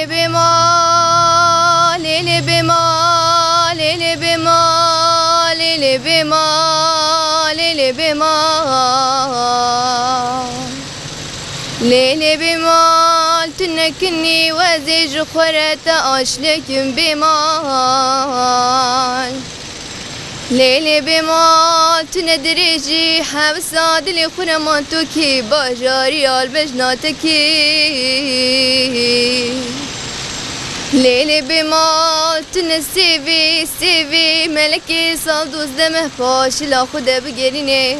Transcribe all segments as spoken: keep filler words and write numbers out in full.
Bê mal, lê lê bê mal, lê lê bê mal, lê lê bê mal, lê lê bê mal. Lê lê bê mal, tu nekinî wezê ji xwe re te aşlekim bê mal. Lê lê bê mal, tu ne dirêjî, hewsa dilê xwe re man tu kî, bajarî albejna te kî. Lê lê bê mal, tu ne sêvî, sêvî, melekê sal dozdeh meh paşila xwe de bigerîne.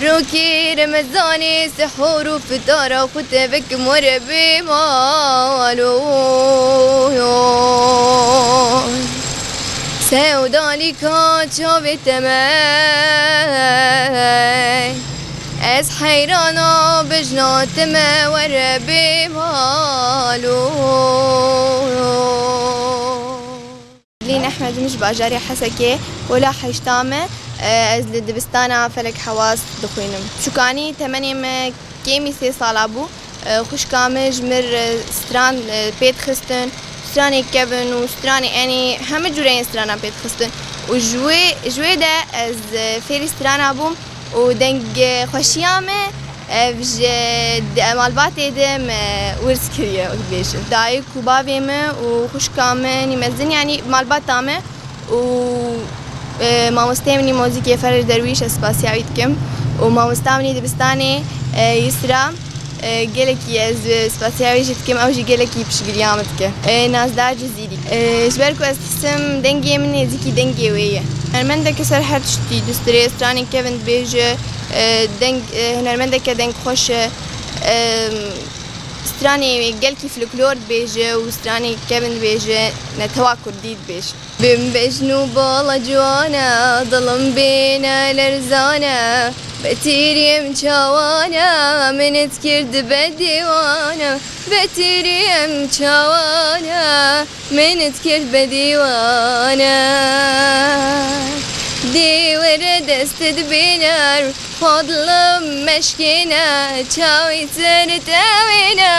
Rokê Remezanê sehor û fitara xwe te vekim were bê mal, oy, oy. Sewdalîka çavê te me, ez heyrana bejna te me were bê mal, oy, oy. Lîn Ehmed, min ji bajarê Hesekê, pola heşta me, e, ez li dibistana Felek Hewas dixwînim. Çûkanî temenê me kêmî sê sala bû. E, xwişka min ji mir, e, stran, e, pê dixistin, stranê kevin û stranê enê, hemû cûreyên stranan pê dixistin. Û ji wê, ji wê de ez, e, fêrî strana bûm. Û deng, e, xweşiya me, ev ji di malbatê de me wirs kiriye, wek dibêjin. Dayik û bavê me û xwişka me nî mezin, yanî malbata me û, e, mamosteyê min î muzîkê Ferej Derwîş, ez spasiya wî dikim. Û mamosta min î dibistanê, e, Yusra, e, gelekî ez, e, spasiya wê jî dikim, ew jî gelekî piştgiriya min dike. E, Nazdar Cizîrî. E, ji ber ku ez dixsim dengê min nêzîkî dengê wê ye. Hunermendeke ser her tiştî dustirê, stranê kevin dibêje, e, deng, e, hunermendeke dengxweş e. E, stranê wê gelkî folklor dibêje û stranê kevin dibêje, netewa kurdî dibêje. Bim bejn û bala ciwan e, dilim bêne lerzan e. Betîrî em çawan e, min it kir dibe dîwan e. Betîrî em çawan e, min it kir be dîwan e. Dê were dest dibêner, xwe dilim meşkêne, çawî ser tewêne,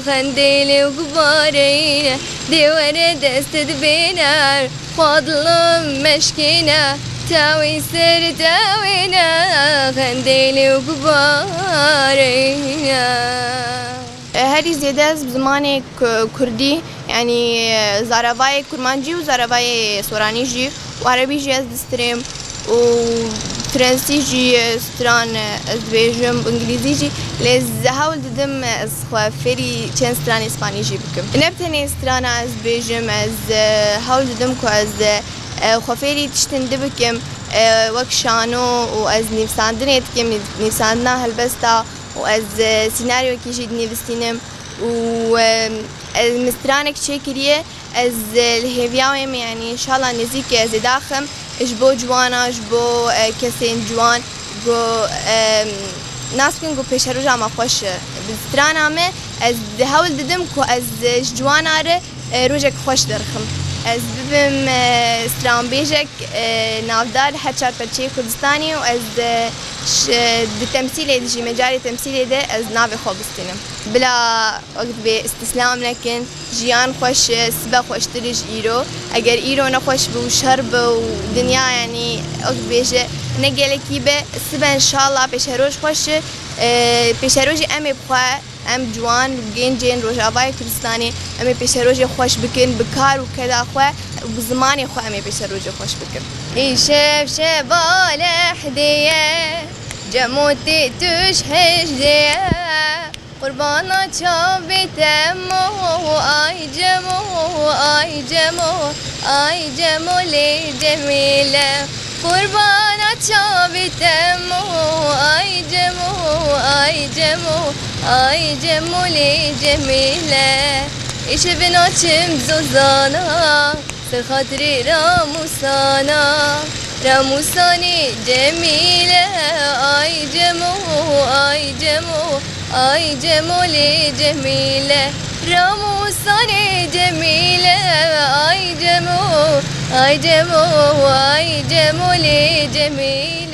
xendê lê û gubareyne. Dê were dest dibêner, xwe dilim meşkêne, tewî ser tewêne, xendê lê û gubareyne. Herî zêde ez bi zimanê ku-, kurdî, yanî zaravayê kurmancî û zaravayê soranî jî û erebî jî ez distirêm û fransî jî stran ez dibêjim, îngilîzî jî, lê ez hewl didim ez xwe fêrî çend stranê spanî jî bikim. Ne bi tenê strana ez dibêjim, ez, e, hewl didim ku ez, e, xwe fêrî tiştin di bikim, e, wek şano û ez nivîsandinê dikim, nîv-, nivîsandina helbesta û ez, e, sînaryokî jî dinivîsînim û, e, ez min stranek çêkiriye. Ez, e, li hêviya wê me, yanî înşallah nêzîkê ez ê daxim ji bo ciwana, ji bo, e, kesên ciwan ku, e, nas bikin ku pêşeroja me xweş e. Bi strana me ez hewl didim ku ez, e, ji ciwana re, e, rojek xweş derxim. Ez bibim, e, stranbêjek, e, navdar li her çar perçeyê Kurdistanê û ez, e, ş-, di temsîlê de jî, mecalê temsîlê de ez navê xwe bistînim. Bila wek dibê îstîslam nekin. Jiyan xweş e, sibe xweştir e ji îro. Eger îro nexweş bi û şer bi û dinya, yanî wek dibêje ne gelekî be, sibe înşallah pêşeroj xweş e. E, pêşerojê em ê bi xwe, em ciwan, gencên Rojavayê Kurdistanê, em ê pêşerojê xweş bikin, bi kar û keda xwe û bi zimanê xwe em ê pêşerojê xweş bikin. Îşev şeva lehdê ye, cemo tê tuj hejde ye. Qurbana çavê te mo, ay Cemo, ay Cemo, ay Cemo lê Cemîle. Qurbana çavê te mo, ay Cemo, ay Cemo, ay Cemo lê Cemîle. Îşev naçim zozana. Ser xatirê Ramûsana, Ramûsanê Cemîle, ay Cemo, ay Cemo, ay Cemo lê Cemîle. Ramûsanê Cemîle, ay Cemo, ay Cemo, ay Cemo lê Cemîle.